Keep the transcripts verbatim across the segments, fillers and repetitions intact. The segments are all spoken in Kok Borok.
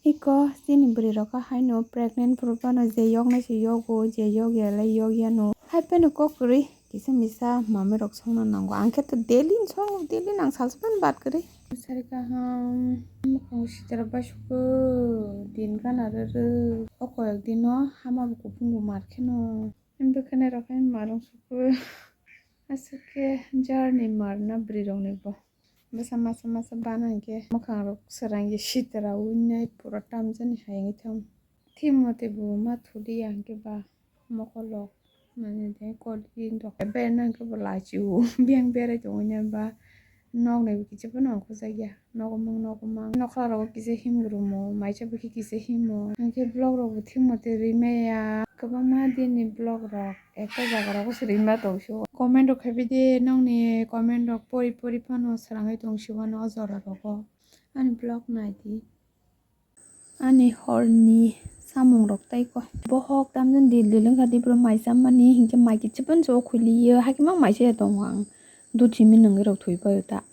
Iko chini bwrwi rok haino pregnant phuru phano je yoknai se yogo, je yokya le yokya no. Hai phano kok kwrwi kisa misa manwi rok songna nango. Ang khe to daily ni songo, daily nang salsa phano bad kwrwi. Sari kaham, mwkhang sitra bai sugo, din gana rwrw. O koyok dino hama bo kuphungo mar kheno. Bwkhanai rok hai marung sugo. Aswk khe jarni mar na bwrwi rokni bo. Bwsa masa masa bana hinkhe mwkhang rok swrang ye sitra wi nai pura tamjani hai wngwi thang. Thik mote bo ma thudi ya hinkhe ba mokol rok mane de cold drink rok berna hinkhe bo lachi o biyang berai tongwi nai ba nok ni bo kicha phano ongkhorjak ya nogo mang nogo mang nokla rogo kisa himgrumo maisa bwkhe kisa himo hinkhe vlog rok bo thik mote rimaya kwbangma din ni vlog rok. Ekta jaga rogo se ringma tong sio. Comment rok khaibidi nongni comment rok pori pori phano swrangwi tong sio ano o jora rogo. Ani vlog naidi. Ani horni samung rok tai ko. Bohok tamjani dil dil wngkha di bro mai chammani hinkhe mai kichipun so khuli yo hakhe mang mai se tongo ang. Dut simi nungwi rok thwi paio ta.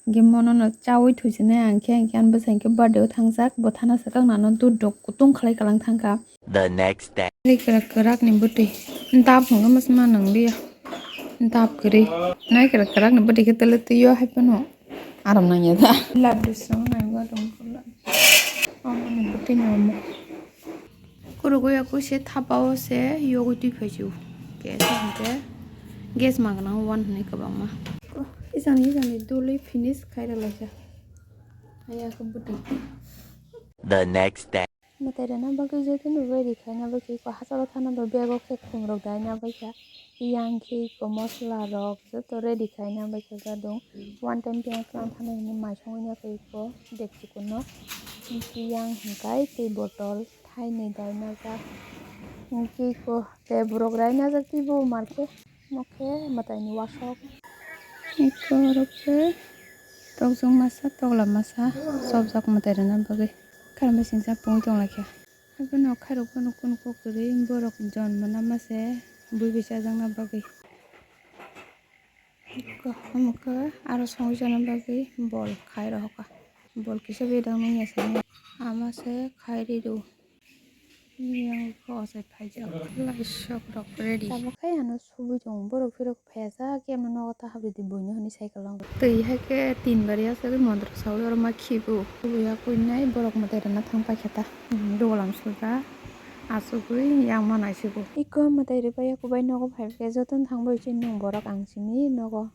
Hinkhe mono no chaui thuisinai ang khe, hinkhe ani bwsai hinkhe birthday o thangjak, bo thana swkang nano dut rok kutung khlai kalang thangkha. The next day. Kwrak kwrak ni bwtwi dap hwnwi ma nang liya. Dap kwrwi nai kwrak kwrak ni bwtwi khe tele twi o hai phano aram nang ya da. Laddu song nang go dong pula. Omo ni bwtwi ni omo. Kurugo ya kuse thapa o se yogo twi phai ju. Gas hwnkhe gas ma gwnang one hwnwi kwbangma. Isang isang ni dului finish khai rwlaisa. Aya khe bwtwi. The next day. Mwtai rwna bagwi jotono ready khaina bagwi ko hachalo thana bagwi bag o khe khum rok daina bagwi kha. Yang khe ko masala rok joto ready khaina bagwi kha gadung. One time piyaj lang thana hwnwi mai songwi ya khe ko dekchi kuno. Yang hwnkhe tei botol. Thainwi dainajak. Hinkhe iko tei borok rainajak tei bo market. Omo khe mwtaini wasok. Iko oro khe tokjwk masa tokla masa chopjak mwtai rwna bagwi. Kharmai singsa pungwi tonglaikha. Haikhe nok khairok phano kunu kok kwrwi borok jonmo nama se bui bai chajakna bagwi. Iko omo khe aro songwi chana bagwi bol khai rohorkha. Bol kisa bedang nungya sani. Ama se khai ri do. Yang ko se phaijak. Laisok rok ready. Tamo khai ano subui tongo. Borok phirok phaiya sa khe ano nogo ta habri di buino hwnwi sai kwlango. Twi hai khe tin bari aswk montro saui oro ma khibu. Subui ya kuinai borok mwtai rwna thang paikha ta. Dogolam suja. Asugwi yang ma naisigo. Iko mwtai rwbai ya kubai nogo phai khe jotono thang bai chini borok ang simi nogo.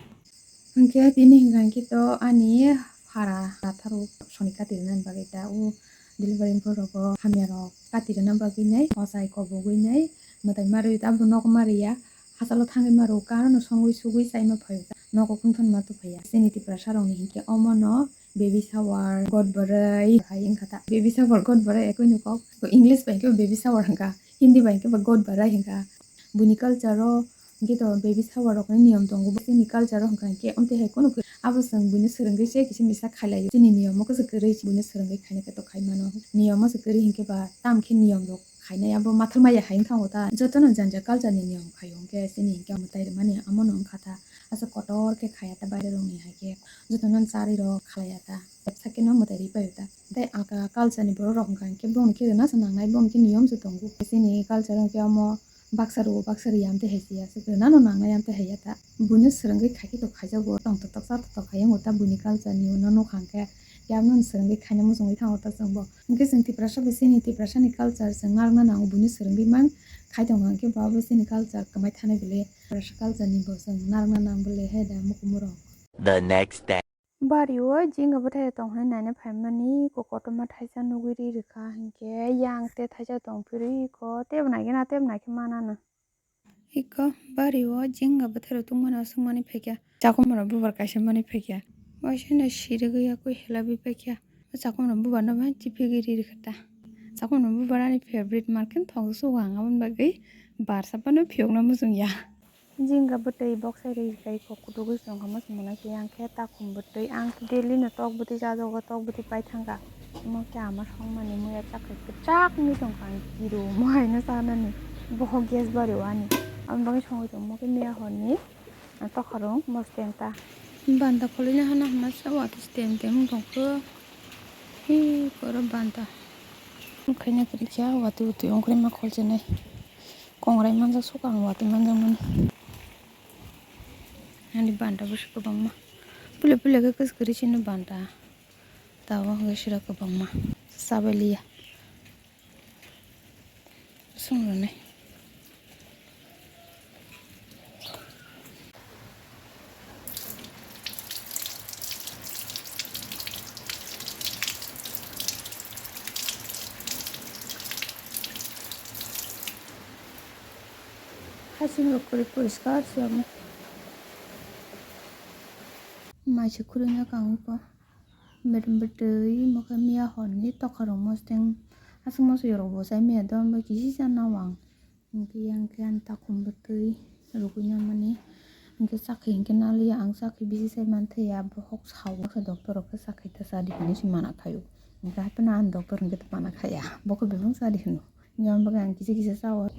Hinkhe tini hinkha hinkhe to ani phara ratharo soni kati rwnani bagwi ta o delivery borok o hamya rok kati rwna bagwi nai ochai kobogwi nai mwtai ma rwi ta bo nogo ma rwya hachalo thangwi ma rw kanono songwi sugwi chaima phaio ta nogo kungthon ma tuphaiya chini tiprasa rokni hinkhe omono baby shower god bwrwi hai wngkha ta baby shower god bwrwi ekoi ni kok English bai khe baby shower hwnkha Hindi bai khe ba god bwrwi hwnkha buini culture o. Hwnkhe to baby shower rokni niyom tongo, bo chini culture o hwnkha hwnkhe, amtwi hai kheno kwrwi. Abo chwng buino swrwngwi se kisa misa khailai o. Chini niyom o kwchwk kwrwi buino swrwngwi khaina khe to khai mano. Niyom o se kwrwi hwnkhe ba tamo khe niyom rok khainai abo mathar maya hai wngkha ta. Jotono janja culture ni niyom khai o hwnkhe chini hwnkhe mwtai rwmani amo no wngkha ta. Aswk kotor khe khaiya ta baire rokni hai khe. Jotono charwi rok khalaiya ta. Tepsa khe no mwtai rwi pai o ta. Tei alka culture ni borok rok hwnkha hwnkhe bongni khe rwna se nangnai, bongni khe niyom se tongo. Chini culture o hwnkhe omo baksa rwo baksa rwya amtwi hai se ya se rwna no nangnai amtwi hai ya ta. Buino swrwngwi khai khe to khaijago, tongthok toksa tongthok khai wngo ta buini culture ni uno nukha hwnkhe. Yabno swrwngwi khaina muchungwi thango ta chwngbo. Hwnkhe chwng Tiprasa bai chini Tiprasa ni culture chwng narwkna nango, buino swrwngwi mang khai tongkha hwnkhe bo abo chini culture kwmai thanai bwle. Tiprasa culture ni bo chwng narwkna nang bwle he da mukumurok. The next day. Bari o jinga bwthai tong hwnwi naina phaimani iko kotorma thaisa nugwi ri rwkha hinkhe yang tei thaisa tong phirwi iko tebo naikhe na tebo naikhe manana. Iko bari o jinga bwthai rok tongmani aswk manwi phaikha chakomorok bubar kaisa manwi phaikha waisa no sirigwi yakwi helabwi phaikha o chakomorok bubar no bai chipigwi ri rwkha ta chakomorok bubar ani favorite markhe thok sugo ang aboni bagwi barsa phano phiyokna muchungya. Jinga bwtwi boksai rwi kai kok kutukgwi chwng kha muchung mano khe yang khe takhum bwtwi ang khe daily no tok bwtwi chajago tok bwtwi pai thangkha omo khe ama songmani muya chakri kwchak wngwi tongkha ang kiro omo haino chanani bohok gas bari o ani aboni bagwi songwi tongmo khe miya horni tokharung mo stand ta banta kholoino hana hana sa watwi stand tei wng tongkhe hi koro banta. Khaina kwrwi kha, watwi watwi ongkhorwi ma kholchinai. Kongrai manjak suka ang watwi manjakmani. Ani banta bwswk kwbangma. Pule pule khe kwchwrwi chini banta. Tabuk hwnkhe sira kwbangma. Chabaliya. Swngrwnai. Hasing rok kwrwi poriskar se omo. Mai se khurui no kang iko. Bwtwi mokhe miya horni tokha rok mosteng aswk mosok yorok bo chai miya don bai kisi cha nawang. Hwnkhe yang khe ang takhum bwtwi rwgwi nangmani. Hwnkhe chakhi hwnkhe naliya ang chakhi bisi chai manthiya bohok sao. Khe doctor rok khe chakhi ta chadi hinwi se mana khaio. Hwnkhe hapheno ang doctor hwnkhe ta mana khaya. Bo khe bebak chadi hino. Hwnkhe aboni bagwi ang kisa kisa chao.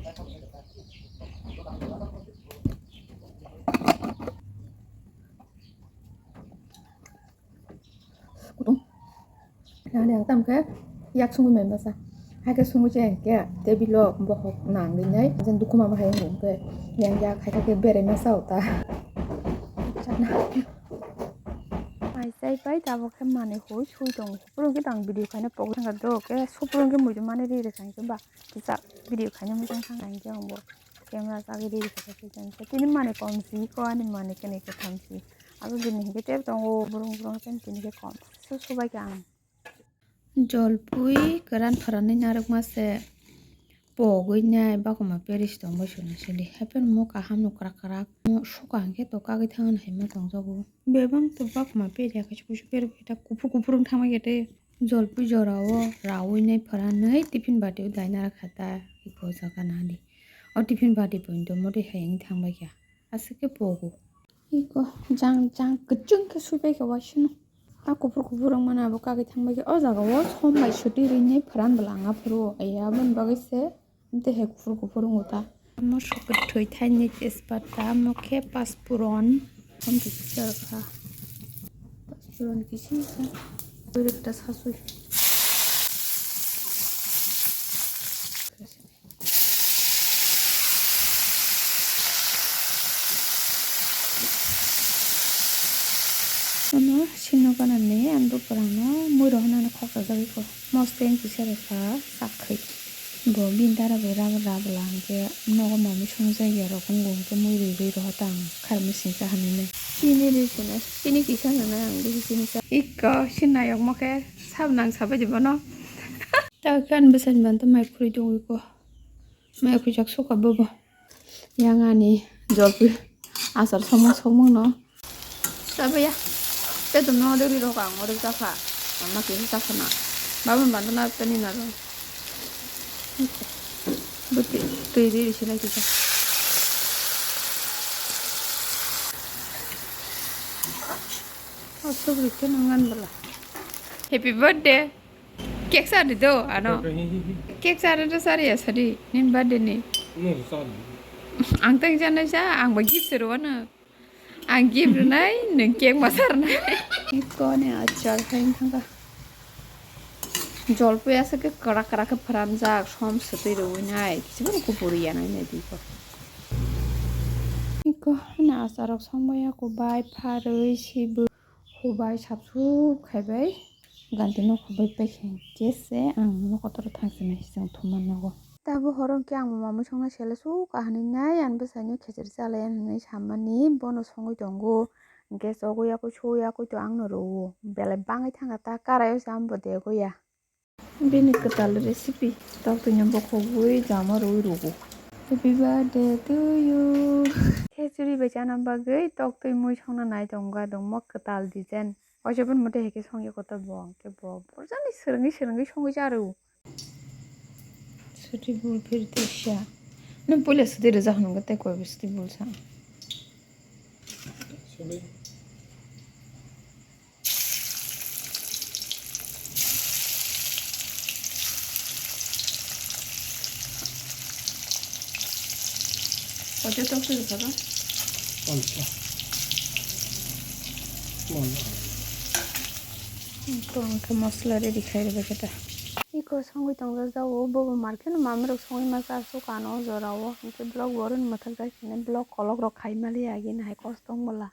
Kutung. Nang yang tam khe yak sungwi mai masa. Hai khe sungwi se hwnkhe table o bohok nang rinai. Jen dukhu mama hai hwnkhe yang yak hai khe berai masa ota. Chana. Mai chai pai tabuk khe manwi hoi sui tongo. Hupro khe tang video khaina pogwi thangkha do khe supro khe muitu mani ri rwkha hwnkhe ba kisa video khaina muchung thangkha hwnkhe ang bo camera chagwi ri rwkha khe tini mani kom si ko ani mani kene ketham si. Abo bini hwnkhe tei tongo burung burung khe tini khe kom su subai khe ang. Jolpui kwran phwranwi narwkma se pogwi nai bakuma peris tongbai sona sidi. Hapheno mo kaham no kwrak kwrak mo suka hwnkhe to kagwi thangna hai ma tongjago. Bebak to bakuma peri ya kaisa kusu peri khe ta kuphur kuphur wng thangma khe tei jolpui jora o rawi nai phwranwi tiffin bati o daina rwkha ta iko jaga nahadi. O tiffin bati point o motwi hai wng thangbai kha. Aswk khe pogo. Iko jang jang kwchwng khe suipai khe waisano. A kuphur kuphur wngmani abo kagwi thangbai khe o jaga o som bai swtwi rinwi phwran bwla wngya phuru. Ai aboni bagwi se amtwi hai kuphur kuphur wngo ta. Mosok kwthwi thaini tejpata, amo khe pasphuron. Am kisa kha. Pasphuron kisa kha. Bwrwi ta sasui. Ano sino ganani ang bwpwrangno mui rohornani khoksa jagwi kho. Mosteng kisa rwkha sakhwi. Bo bini dara bai rubber rubber la hwnkhe nogo mamui songwi jagya rok wngo hwnkhe mui rwi rwi rohor ta ang kharmwi singcha hinwi nai. Chini rwi swnai. Chini kisa nwnai ang bisi chini cha. Ikko sinayokmo khe sab nang sabai di bono. Tei khe ani bwsani banta mai khurui tongwi kho. Mai khujak suka bobo. Yang ani jolpui achar somung somung no. Chabaya. Tei tum no dori rok ang oro chakha. Ama kisa chakha na. Baba banda na tani na ro. Buti twi di risi na kisa. Asuk rikhe nang ngan bala. Happy birthday. Cake sa di do, ano. Cake sa di do, sari ya, sari. Nin birthday ni. Ang tang janai sa, ang ba gift seru ano. Ang gift nai, neng cake ma sar nai. Iko ne achar khain thangka. Jolpui asa ke kara kara ke pharanjak, som swtwi rwi nai. Kisi bo kupuri ya nai nai di ko. Iko na achar rok song bai ya ko bai pharwi sibu. Hubai sapsup khaibai, ganti no hubai paikhe khe se ang no kotor thang sinai se thumma nogo. Tabo horo hwnkhe ang bo mamui songna sele suk kahani nai ani bwsai no khecheri chalai ani hinwi samani bono songwi tongo. Hwnkhe chogo yakui sui yakui to ang no rwo. Belai bangwi thangkha ta karai o se ang bo dego ya. Bini kwtal recipe, toktwino bokhogwi jama rwwi rwgo. Happy birthday to you. Khichuri bai chana bagwi toktwi mui songna nai tongo, adongma kwtal design. Waisa bini mwtai hai khe songya kotor bo, hwnkhe bo borjani swrwngwi swrwngwi songwi cha rw. Swtwi bul phir tisa. Nwng puila swtwi rwjak hwnwi tei koi bo swtwi bul sa. Koito tok twi rwkha ba? Tongo khe mosla ready khai rwbaikha ta. Iko songwi tongjak jao, bobo market no mamirok songwi ma cha suk ano o jora o, hinkhe borok bo oro ni mwthakjak sini vlog kolok rok khai maliya agini hai kosto wng bwla.